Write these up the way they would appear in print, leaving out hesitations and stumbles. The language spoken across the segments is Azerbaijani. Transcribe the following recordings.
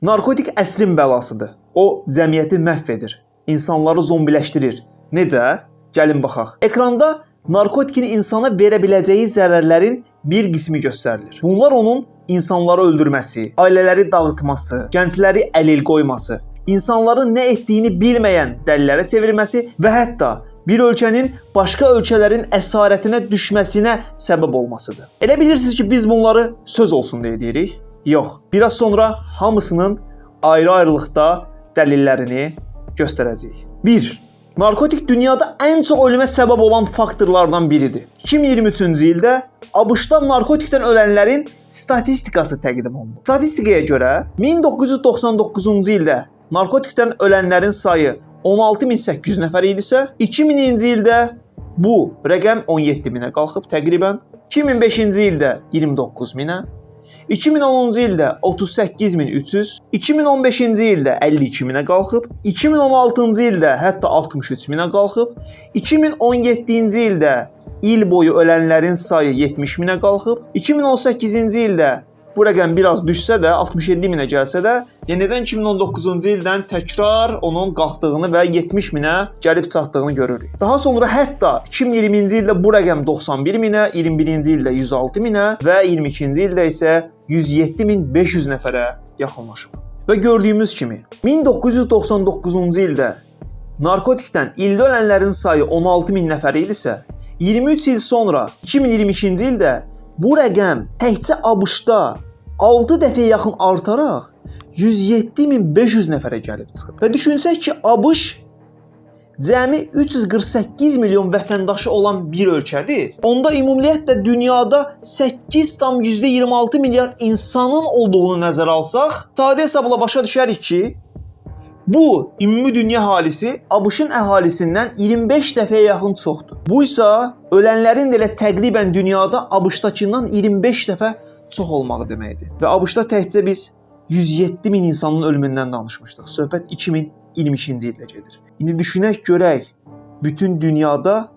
Narkotik əsrin bəlasıdır. O cəmiyyəti məhv edir, insanları zombiləşdirir. Necə? Gəlin baxaq. Ekranda narkotikin insana verə biləcəyi zərərlərin bir qismi göstərilir. Bunlar onun insanları öldürməsi, ailələri dağıtması, gəncləri əlil qoyması, insanların nə etdiyini bilməyən dəlilərə çevirməsi və hətta bir ölkənin başqa ölkələrin əsarətinə düşməsinə səbəb olmasıdır. Elə bilirsiniz ki, biz bunları söz olsun deyə deyirik? Yox. Biraz sonra hamısının ayrı-ayrılıqda dəlillərini göstərəcəyik. 1. Narkotik dünyada ən çox ölümə səbəb olan faktorlardan biridir. 2023-cü ildə ABŞ-da narkotikdən ölənlərin statistikası təqdim olundu. Statistikaya görə 1999-cu ildə narkotikdən ölənlərin sayı 16.800 nəfər idisə, 2000-ci ildə bu rəqəm 17.000-ə qalxıb təqribən. 2005-ci ildə 29.000-ə, 2010-cu ildə 38.300, 2015-ci ildə 52.000-ə qalxıb, 2016-cı ildə hətta 63.000-ə qalxıb, 2017-ci ildə il boyu ölənlərin sayı 70.000-ə qalxıb, 2018-ci ildə bu rəqəm biraz düşsə də 67.000-ə gəlsə də, yenidən 2019-cu ildən təkrar onun qalxdığını və 70.000-ə gəlib çatdığını görürük. Daha sonra hətta 2020-ci ildə bu rəqəm 91.000-ə, 21-ci ildə 106.000-ə və 22-ci ildə isə 107.500 nəfərə yaxınlaşıb. Və gördüyümüz kimi 1999-cu ildə narkotikdən ildə ölənlərin sayı 16.000 nəfər idisə, 23 il sonra 2022-ci ildə bu rəqəm təkcə ABŞ-da 6 dəfəyə yaxın artaraq 107.500 nəfərə gəlib çıxıb. Və düşünsək ki, ABŞ cəmi 348 milyon vətəndaşı olan bir ölkədir. Onda ümumiyyətlə dünyada 8,26 milyard insanın olduğunu nəzərə alsaq, sadə hesabla başa düşərik ki, bu ümumi dünya əhalisi ABŞ-ın əhalisindən 25 dəfəyə yaxın çoxdur. Bu isə ölənlərin də elə təqribən dünyada ABŞ-dakından 25 dəfə çox olmağı deməkdir. Və ABŞ-da təkcə biz 107 min insanın ölümündən danışmışdıq. Söhbət 2022-ci ildə gedir. İndi düşünək görək, bütün dünyada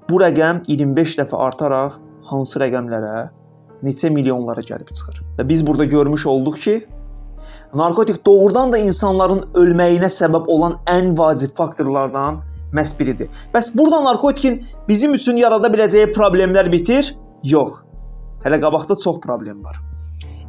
bu rəqəm 25 dəfə artaraq hansı rəqəmlərə, neçə milyonlara gəlib çıxır. Və biz burada görmüş olduq ki, narkotik doğrudan da insanların ölməyinə səbəb olan ən vacib faktorlardan məhz biridir. Bəs burada narkotikin bizim üçün yarada biləcəyi problemlər bitir? Yox. Hələ qabaqda çox problem var.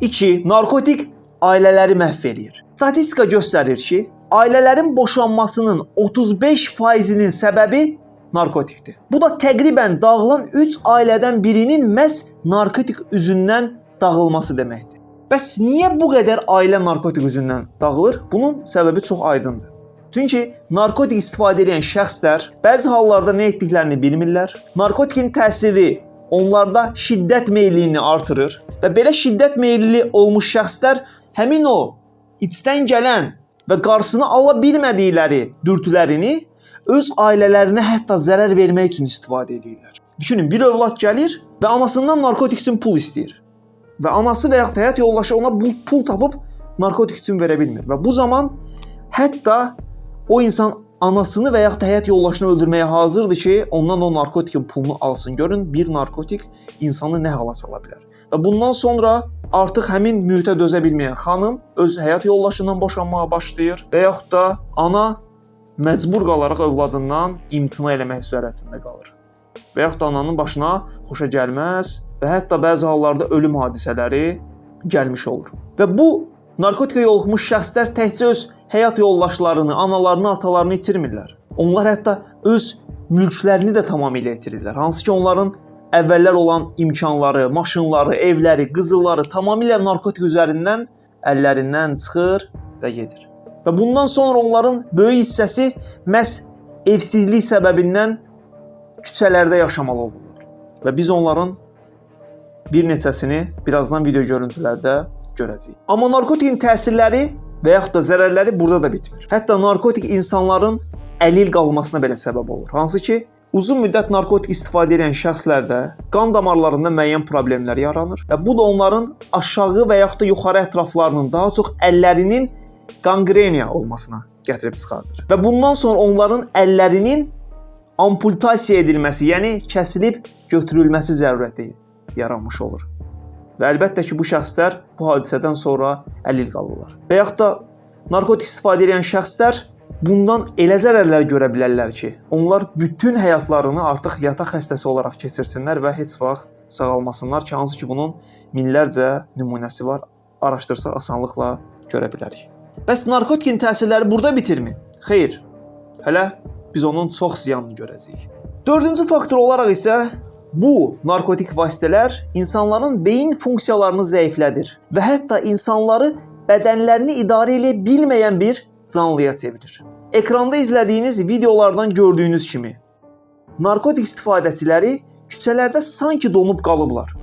2. Narkotik ailələri məhv eləyir. Statistika göstərir ki, ailələrin boşanmasının 35%-nin səbəbi narkotikdir. Bu da təqribən dağılan 3 ailədən birinin məhz narkotik üzündən dağılması deməkdir. Bəs niyə bu qədər ailə narkotik üzündən dağılır? Bunun səbəbi çox aydındır. Çünki narkotik istifadə edən şəxslər bəzi hallarda nə etdiklərini bilmirlər. Narkotikin təsiri onlarda şiddət meylliyini artırır və belə şiddət meyilli olmuş şəxslər həmin o içdən gələn və qarşısını ala bilmədikləri dürtülərini öz ailələrinə hətta zərər vermək üçün istifadə edirlər. Düşünün, bir övlad gəlir və anasından narkotik üçün pul istəyir. Və anası və yaxud həyat yoldaşı ona bu pul tapıb narkotik üçün verə bilmir. Və bu zaman hətta o insan anasını və yaxud da həyat yoldaşını öldürməyə hazırdır ki, ondan o narkotikin pulunu alsın. Görün, bir narkotik insanı nə hala sala bilər. Və bundan sonra artıq həmin mühitə dözə bilməyən xanım öz həyat yoldaşından boşanmağa başlayır və yaxud da ana məcbur qalaraq övladından imtina eləmək zərurətində qalır. Və yaxud da ananın başına xoşa gəlməz və hətta bəzi hallarda ölüm hadisələri gəlmiş olur. Və bu narkotikə yoluxmuş şəxslər təkcə öz həyat yoldaşlarını, analarını, atalarını itirmirlər. Onlar hətta öz mülklərini də tamamilə itirirlər. Hansı ki, onların əvvəllər olan imkanları, maşınları, evləri, qızılları tamamilə narkotik üzərindən əllərindən çıxır və gedir. Və bundan sonra onların böyük hissəsi məhz evsizlik səbəbindən küçələrdə yaşamalı olurlar. Və biz onların bir neçəsini birazdan video görüntülərdə görəcəyik. Amma narkotikin təsirləri və yaxud da zərərləri burada da bitmir. Hətta narkotik insanların əlil qalmasına belə səbəb olur. Hansı ki, uzun müddət narkotik istifadə edən şəxslərdə qan damarlarında müəyyən problemlər yaranır və bu da onların aşağı və yaxud da yuxarı ətraflarının, daha çox əllərinin qanqreniya olmasına gətirib çıxardır. Və bundan sonra onların əllərinin amputasiya edilməsi, yəni kəsilib götürülməsi zərurəti yaranmış olur. Və əlbəttə ki, bu şəxslər bu hadisədən sonra əlil qalırlar. Və yaxud da Narkotik istifadə edən şəxslər bundan elə zərərlər görə bilərlər ki, onlar bütün həyatlarını artıq yataq xəstəsi olaraq keçirsinlər və heç vaxt sağalmasınlar ki, hansı ki bunun minlərcə nümunəsi var. Araşdırsaq asanlıqla görə bilərik. Bəs narkotikin təsirləri burada bitirmi? Xeyr. Hələ biz onun çox ziyanını görəcəyik. Dördüncü faktor olaraq isə bu narkotik vasitələr insanların beyin funksiyalarını zəiflədir və hətta insanları bədənlərini idarə edə bilməyən bir canlıya çevirir. Ekranda izlədiyiniz videolardan gördüyünüz kimi narkotik istifadəçiləri küçələrdə sanki donub qalıblar.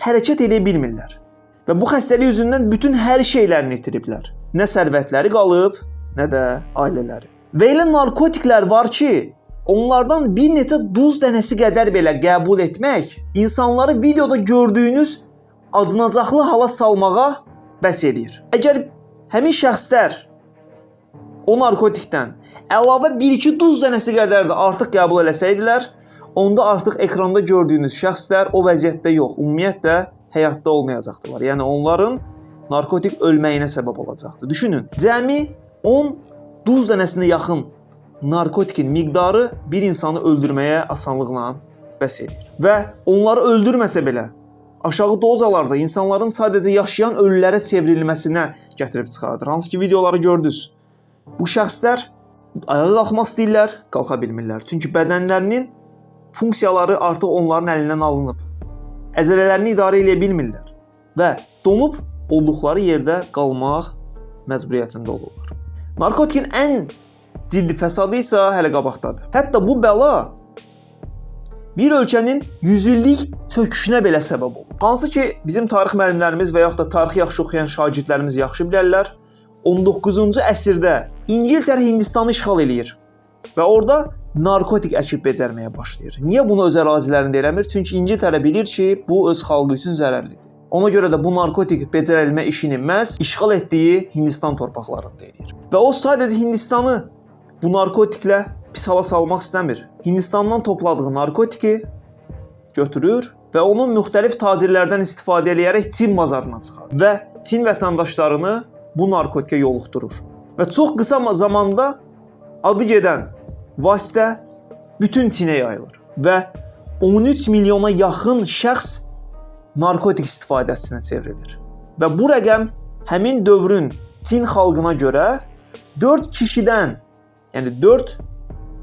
Hərəkət edə bilmirlər və bu xəstəlik yüzündən bütün hər şeylərini itiriblər. Nə sərvətləri qalıb, nə də ailələri. Və elə narkotiklər var ki, onlardan bir neçə duz dənəsi qədər belə qəbul etmək insanları videoda gördüyünüz acınacaqlı hala salmağa bəs eləyir. Əgər həmin şəxslər o narkotikdən əlavə 1-2 duz dənəsi qədər də artıq qəbul eləsəydilər, onda artıq ekranda gördüyünüz şəxslər o vəziyyətdə yox, ümumiyyətlə həyatda olmayacaqdılar. Yəni onların narkotik ölməyinə səbəb olacaqdı. Düşünün, cəmi 10 duz dənəsinə yaxın narkotikin miqdarı bir insanı öldürməyə asanlıqla bəs eləyir. Və onları öldürməsə belə aşağı dozalarda insanların sadəcə yaşayan ölülərə çevrilməsinə gətirib çıxardır. Hansı ki videoları gördünüz. Bu şəxslər ayağa qalxmaq istəyirlər, qalxa bilmirlər. Çünki bədənlərinin funksiyaları artıq onların əlindən alınıb. Əzələlərini idarə eləyə bilmirlər və donub olduqları yerdə qalmaq məcburiyyətində olurlar. Narkotikin ən ciddi fəsadı isə hələ qabaqdadır. Hətta bu bəla bir ölkənin 100 illik çöküşünə belə səbəb olur. Hansı ki bizim tarix müəllimlərimiz və yaxud da tarixi yaxşı oxuyan şagirdlərimiz yaxşı bilərlər. 19-cu əsrdə İngiltərə Hindistanı işğal eləyir və orada narkotik əkib becərməyə başlayır. Niyə bunu öz ərazilərində eləmir? Çünki İngiltərə bilir ki, bu öz xalqı üçün zərərlidir. Ona görə də bu narkotik becərilmə işini məhz işğal etdiyi Hindistan torpaqlarında eləyir. Və o sadəcə Hindistanı bu narkotiklə pis hala salmaq istəmir. Hindistandan topladığı narkotiki götürür və onu müxtəlif tacirlərdən istifadə eləyərək Çin bazarına çıxarır və Çin vətəndaşlarını bu narkotikə yoluxdurur. Və çox qısa zamanda adı gedən vasitə bütün Çinə yayılır və 13 milyona yaxın şəxs narkotik istifadəçisinə çevrilir. Və bu rəqəm həmin dövrün Çin xalqına görə 4 kişidən, yəni 4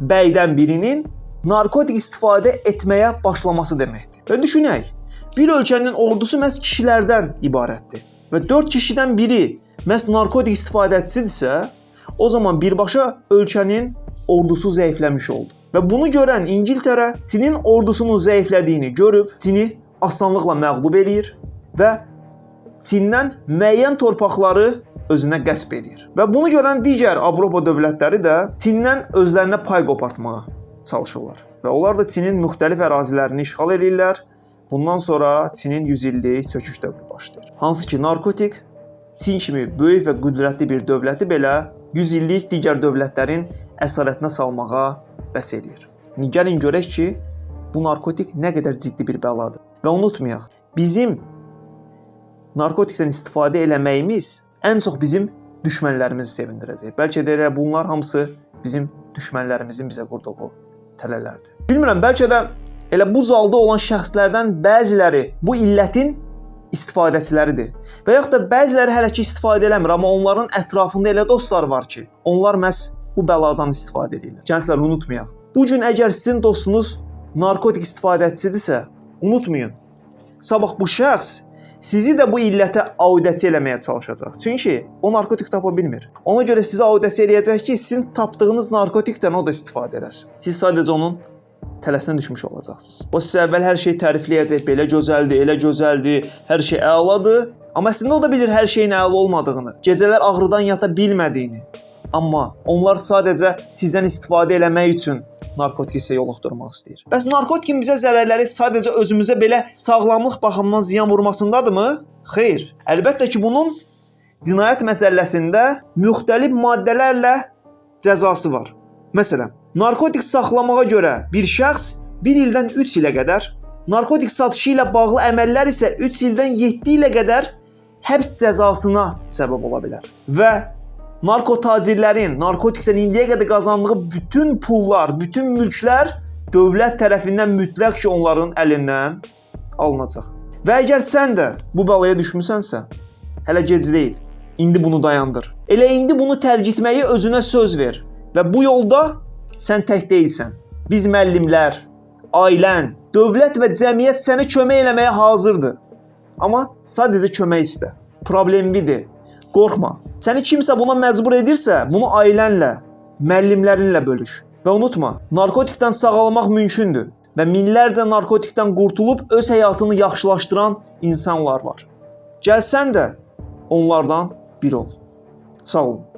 bəydən birinin narkotik istifadə etməyə başlaması deməkdir. Və düşünək, bir ölkənin ordusu məhz kişilərdən ibarətdir və 4 kişidən biri məhz narkotik istifadəçisidirsə, o zaman birbaşa ölkənin ordusu zəifləmiş oldu. Və bunu görən İngiltərə Çinin ordusunun zəiflədiyini görüb Çini asanlıqla məğlub eləyir və Çindən müəyyən torpaqları özünə qəsb eləyir. Və bunu görən digər Avropa dövlətləri də Çindən özlərinə pay qopartmağa çalışırlar. Və onlar da Çinin müxtəlif ərazilərini işğal eləyirlər. Bundan sonra Çinin 100 illik çöküş dövrü başlayır. Hansı ki narkotik Çin kimi böyük və qüdrətli bir dövləti belə 100 illik digər dövlətlərin əsarətinə salmağa bəs eləyir. İndi gəlin görək ki, bu narkotik nə qədər ciddi bir bəladır. Və unutmayaq, bizim narkotikdən istifadə eləməyimiz ən çox bizim düşmənlərimizi sevindirəcək. Bəlkə də elə bunlar hamısı bizim düşmənlərimizin bizə qurduğu tələlərdir. Bilmirəm, bəlkə də elə bu zalda olan şəxslərdən bəziləri bu illətin istifadəçiləridir. Və yaxud da bəziləri hələ ki istifadə eləmir, amma onların ətrafında elə dostlar var ki, onlar məhz bu bəladan istifadə edirlər. Gənclər, unutmayaq. Bu gün əgər sizin dostunuz narkotik istifadəçisidirsə, unutmayın. Sabah bu şəxs sizi də bu illətə audəçi eləməyə çalışacaq. Çünki o narkotik tapa bilmir. Ona görə sizi audəçi eləyəcək ki, sizin tapdığınız narkotikdən o da istifadə eləsin. Siz sadəcə onun tələsinə düşmüş olacaqsınız. O sizə əvvəl hər şeyi tərifləyəcək, belə gözəldir, elə gözəldir, hər şey əladır. Amma əslində o da bilir hər şeyin əla olmadığını, gecələr ağrıdan yata bilmədiyini. Amma onlar sadəcə sizdən istifadə eləmək üçün narkotik sizə yoluxdurmaq istəyir. Bəs narkotikin bizə zərərləri sadəcə özümüzə belə sağlamlıq baxımından ziyan vurmasındadırmı? Xeyr. Əlbəttə ki, bunun cinayət məcəlləsində müxtəlif maddələrlə cəzası var. Məsələn, narkotik saxlamağa görə bir şəxs 1 ildən 3 ilə qədər, narkotik satışı ilə bağlı əməllər isə 3 ildən 7 ilə qədər həbs cəzasına səbəb ola bilər. Və Narkotacirlərin narkotikdən indiyə qədər qazandığı bütün pullar, bütün mülklər dövlət tərəfindən mütləq ki, onların əlindən alınacaq. Və əgər sən də bu bəlaya düşmüsənsə, hələ gec deyil. İndi bunu dayandır. Elə indi bunu tərk etməyi özünə söz ver və bu yolda sən tək deyilsən. Biz müəllimlər, ailən, dövlət və cəmiyyət sənə kömək eləməyə hazırdır. Amma sadəcə kömək istə. Problemlidir. Qorxma. Səni kimsə buna məcbur edirsə, bunu ailənlə, müəllimlərinlə bölüş. Və unutma, narkotikdən sağalmaq mümkündür və minlərcə narkotikdən qurtulub öz həyatını yaxşılaşdıran insanlar var. Gəl sən də onlardan biri ol. Sağ olun.